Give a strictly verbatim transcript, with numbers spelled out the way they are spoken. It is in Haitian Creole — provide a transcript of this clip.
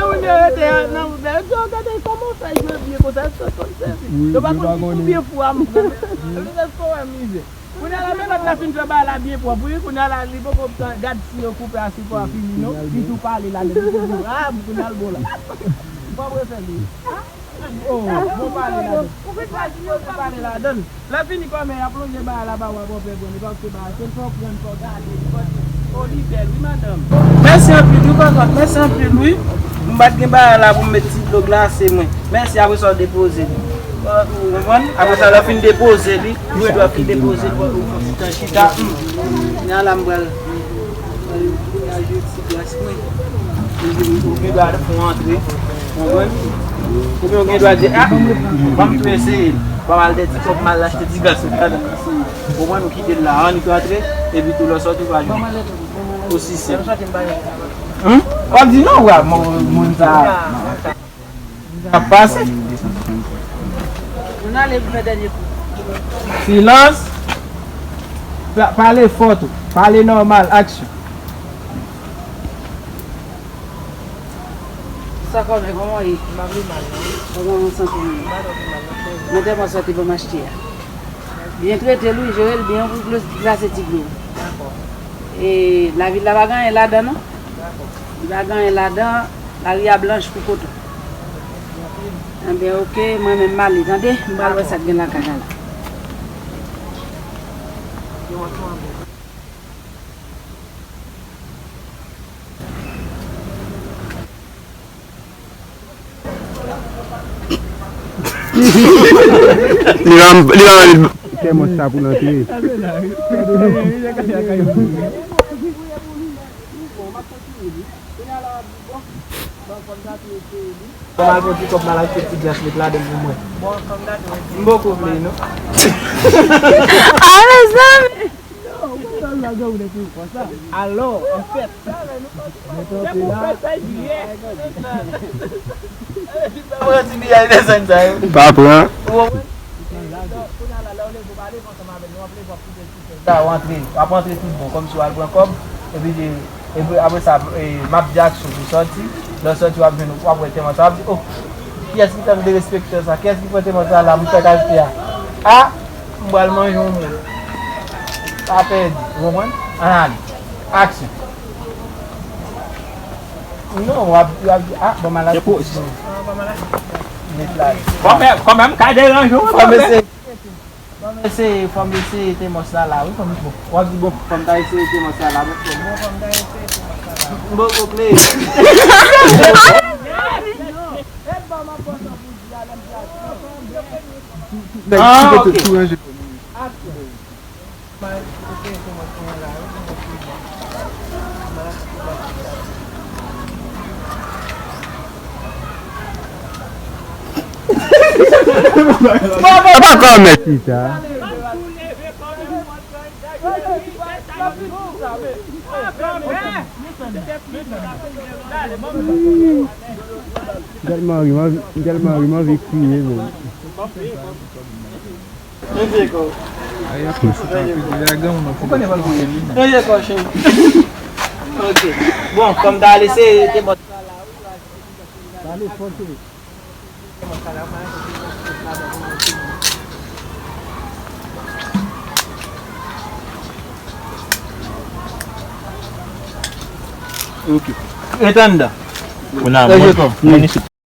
Lè moun yo rete a nan wout la, yo di, "Oh, gade kòman w fè jwe byen konsa, èske w konn sèvi?" Yo pa konn ki konbyen fwa m pran. Yo di, "Èske w wè mizè?" Kounye a la, men lòt la fin fè bagay la byen pwòp, wi. Kounye a la, li poko pran, gad si yo koupe a sipò a fini, non. Li tou pale ladan, li tou di, "Ah, m kounye a l bon la." Pwòp refè li. Oh, bon pale ladan. Ou vin pale, ou vin pale ladan. Lè fini kòmè, y ap lonje bagay la ba w, ap wè pè pran li, paske bagay, se l fè w pran, fè w gade, li pòte. Oh, li bèl, wi, madanm. Mèsi anpil, wi, papa, mèsi anpil, wi. M pa t gen bagay la pou m met ti dlo glase mwen. Mèsi, apre sa, w depoze li. Ou konprann? Apre sa, lè w fin depoze li, ou dwe fin depoze li, ou fè yon ti tan chita. Hmm. Nya la, m pral, pral, pral jwe ti glas mwen. Ou gen dwa fè yon antre, konprann? Oubyen ou gen dwa di, "Ah, ban m tou eseye l." Ban m al dèyè ti kòb, m al achte ti glas mwen ladan, eseye. Konprann? Ou kite l la, annik rantre, epi tou lè w sòti, ou va jwenn. Osi senp. Hmm? W ap di non, w ap, moun, moun sa a. Sa ap pase. Nou ale pou fè dènye kou. Silans. Pa-, pale fò tou. Pale nòmal. Aksyon. Sa kòmè, kòman w ye? M pa pi mal, non. Kòman w sante w? M pa twò pi mal, non. Mwen tèlman sòti pou m achte a. Byen trete l, wi, jere l byen, pou glase ti dlo. Dakò. E lavil la pa gen anyen ladan, non. Dakò. Li pa gen anyen ladan, lari a blanch pou koton. Anpil. Enben, oke, mwen menm m ale, tande? M pral wè sa k gen lakay la la. Li pa, li pa mande. Tèmòs sa pou l antre. Kòman al pran ti kòb m al achte ti glas met ladan l pou mwen? M poko vle, non. Ah, mezanmi! Non, ou konn sa la, granmoun ete konsa. Alò, anfèt, se pou fè sa jiyè. Pa pran ti biyay de sèn sa yo. Pa pran. Ou konprann? Kounye a la, lè w leve, w pa leve ansanm avè l, non, w ap leve, w ap kite l sou sèn. Sa, w antre, w ap antre tout bon, kòmsi w al pran kòb, epi, epi apre sa, e, m ap di aksyon pou sòti. Lè w sòti, w ap jwenn, w ap wè tèmòs sa, w ap di, "Oh, kiyès ki tann derespektan sa? Kiyès ki pran tèmòs sa la, m fèk achte a?" A! M pral manje yon moun. Pa pèdi, ou konprann? Ann ale. Aksyon. Non, w ap, w ap di, "Ah, ban m al achte ti dlo." Met la. Kòmè, kòmè m ka deranje w, fò m eseye, fò m eseye, fò m eseye tèmòs la la, wi, fò m, bon. W ap di, "Bon, fò m ta eseye tèmòs la la, bon, fò m, bon, fò m ta eseye tèmòs la la." M poko klere. Ah, ok. Papa kòmèt chita. Gad mari, mari, gad mari, m anvi kriye menm. Ok. Bon, kòm ta lese te bò. Ok. Rete anndan. Kounye a, mwen, mwen isit.